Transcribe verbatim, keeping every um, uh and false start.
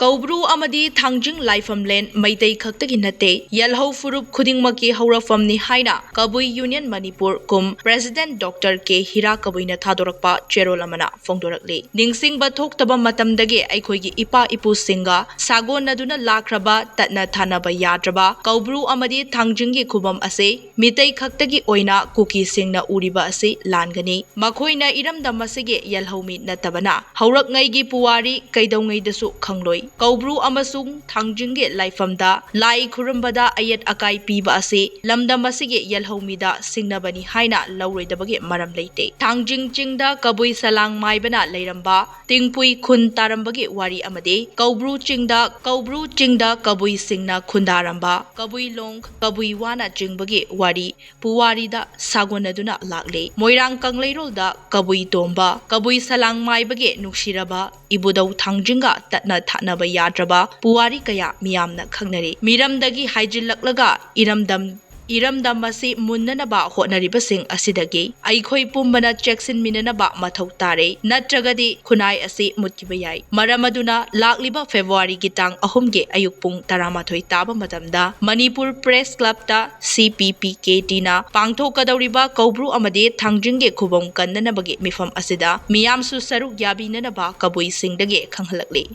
ꯀꯧꯕ꯭ꯔꯨ ꯑꯃꯗꯤ ꯊꯥꯡꯖꯤꯡ ꯂꯥꯏꯐꯝꯂꯦꯟ ꯃꯩꯇꯩ ꯈꯛꯇꯒꯤ ꯅꯠꯇꯦ, ꯌꯦꯜꯍꯧ ꯐꯨꯔꯨꯞ ꯈꯨꯗꯤꯡꯃꯛꯀꯤ ꯍꯧꯔꯛꯐꯝꯅꯤ ꯍꯥꯏꯅ ꯀꯕꯨꯏ ꯌꯨꯅꯤꯌꯟ ꯃꯅꯤꯄꯨꯔ ꯀꯨꯝ ꯄ꯭ꯔꯦꯁꯤꯗꯦꯟꯠ ꯗꯣꯛꯇꯔ ꯀꯦ ꯍꯤꯔꯥ ꯀꯕꯨꯏꯅ ꯊꯥꯗꯣꯔꯛꯄ ꯆꯦꯔꯣꯜ ꯑꯃꯅ ꯐꯣꯡꯗꯣꯔꯛꯂꯤ꯫ ꯅꯤꯡꯁꯤꯡꯕ ꯊꯣꯛꯇꯕ ꯃꯇꯝꯗꯒꯤ ꯑꯩꯈꯣꯏꯒꯤ ꯏꯄꯥ ꯏꯄꯨꯁꯤꯡꯒ ꯁꯥꯒꯣꯟꯅꯗꯨꯅ ꯂꯥꯛꯈ꯭ꯔꯕ ꯇꯠꯅ ꯊꯥꯅꯕ ꯌꯥꯗ꯭ꯔꯕ ꯀꯧꯕ꯭ꯔꯨ ꯑꯃꯗꯤ ꯊꯥꯡꯖꯤꯡꯒꯤ ꯈꯨꯕꯝ ꯑꯁꯤ ꯃꯤꯇꯩ ꯈꯛꯇꯒꯤ ꯑꯣꯏꯅ ꯀꯨꯀꯤꯁꯤꯡꯅ ꯎꯔꯤꯕ ꯑꯁꯤ ꯂꯥꯟꯒꯅꯤ꯫ ꯃꯈꯣꯏꯅ ꯏꯔꯝꯗꯝ ꯑꯁꯤꯒꯤ ꯌꯦꯜꯍꯧꯃꯤ ꯅꯠꯇꯕꯅ ꯍꯧꯔꯛꯉꯩꯒꯤ ꯄꯨꯋꯥꯔꯤ ꯀꯩꯗꯧꯉꯩꯗꯁꯨ ꯈꯪꯂꯣꯏ꯫ ꯀꯧꯕ꯭ꯔꯨ ꯑꯃꯁꯨꯡ ꯊꯥꯡꯖꯤꯡꯒꯤ ꯂꯥꯏꯐꯝꯗ ꯂꯥꯏ ꯈꯨꯔꯨꯝꯕꯗ ꯑꯌꯦꯠ ꯑꯀꯥꯏ ꯄꯤꯕ ꯑꯁꯤ ꯂꯝꯗꯝ ꯑꯁꯤꯒꯤ ꯌꯦꯜꯍꯧꯃꯤꯗ ꯁꯤꯡꯅꯕꯅꯤ ꯍꯥꯏꯅ ꯂꯧꯔꯣꯏꯗꯕꯒꯤ ꯃꯔꯝ ꯂꯩꯇꯦ꯫ ꯊꯥꯡꯖꯤꯡ ꯆꯤꯡꯗ ꯀꯕꯨꯏ ꯁꯂꯥꯡ ꯃꯥꯏꯕꯅ ꯂꯩꯔꯝꯕ ꯇꯤꯡꯄꯨꯏ ꯈꯨꯟ ꯇꯥꯔꯝꯕꯒꯤ ꯋꯥꯔꯤ ꯑꯃꯗꯤ ꯀꯧꯕ꯭ꯔꯨ ꯆꯤꯡꯗ, ꯀꯧꯕ꯭ꯔꯨ ꯆꯤꯡꯗ ꯀꯕꯨꯏꯁꯤꯡꯅ ꯈꯨꯟꯗꯥꯔꯝꯕ ꯀꯕꯨꯏ ꯂꯣꯡ, ꯀꯕꯨꯏ ꯋꯥꯅ ꯆꯤꯡꯕꯒꯤ ꯋꯥꯔꯤ ꯄꯨꯋꯥꯔꯤꯗ ꯁꯥꯒꯣꯟꯅꯗꯨꯅ ꯂꯥꯛꯂꯤ꯫ ꯃꯣꯏꯔꯥꯡ ꯀꯪꯂꯩꯔꯣꯜꯗ ꯀꯕꯨꯏ ꯇꯣꯝꯕ, ꯀꯕꯨꯏ ꯁꯂꯥꯡ ꯃꯥꯏꯕꯒꯤ ꯅꯨꯡꯁꯤꯔꯕ ꯏꯕꯨꯙꯧ ꯊꯥꯡꯖꯤꯡꯒ ꯇꯠꯅ ꯊꯥꯅꯕ ꯌꯥꯗ꯭ꯔꯕ ꯄꯨꯋꯥꯔꯤ ꯀꯌꯥ ꯃꯤꯌꯥꯝꯅ ꯈꯪꯅꯔꯤ꯫ ꯃꯤꯔꯝꯗꯒꯤ ꯍꯥꯏꯖꯤꯜꯂꯛꯂꯒ ꯏꯔꯝꯗꯝ, ꯏꯔꯝꯗꯝ ꯑꯁꯤ ꯃꯨꯟꯅꯅꯕ ꯍꯣꯠꯅꯔꯤꯕꯁꯤꯡ ꯑꯁꯤꯗꯒꯤ ꯑꯩꯈꯣꯏ ꯄꯨꯝꯕꯅ ꯆꯦꯛꯁꯤꯟꯃꯤꯟꯅꯅꯕ ꯃꯊꯧ ꯇꯥꯔꯦ, ꯅꯠꯇ꯭ꯔꯒꯗꯤ ꯈꯨꯟꯅꯥꯏ ꯑꯁꯤ ꯃꯨꯠꯈꯤꯕ ꯌꯥꯏ꯫ ꯃꯔꯝ ꯑꯗꯨꯅ ꯂꯥꯛꯂꯤꯕ ꯐꯦꯕ꯭ꯔꯨꯋꯥꯔꯤꯒꯤ ꯇꯥꯡ ꯑꯍꯨꯝꯒꯤ ꯑꯌꯨꯛ ꯄꯨꯡ ꯇꯔꯥꯃꯥꯊꯣꯏ ꯇꯥꯕ ꯃꯇꯝꯗ ꯃꯅꯤꯄꯨꯔ ꯄ꯭ꯔꯦꯁ ꯀ꯭ꯂꯕꯇ ꯁꯤ ꯄꯤ ꯄꯤ ꯀꯦ ꯇꯤꯅ ꯄꯥꯡꯊꯣꯛꯀꯗꯧꯔꯤꯕ ꯀꯧꯕ꯭ꯔꯨ ꯑꯃꯗꯤ ꯊꯥꯡꯖꯤꯡꯒꯤ ꯈꯨꯕꯝ ꯀꯟꯅꯅꯕꯒꯤ ꯃꯤꯐꯝ ꯑꯁꯤꯗ ꯃꯤꯌꯥꯝꯁꯨ ꯁꯔꯨꯛ ꯌꯥꯕꯤꯅꯅꯕ ꯀꯕꯨꯏꯁꯤꯡꯗꯒꯤ ꯈꯪꯍꯜꯂꯛꯂꯤ꯫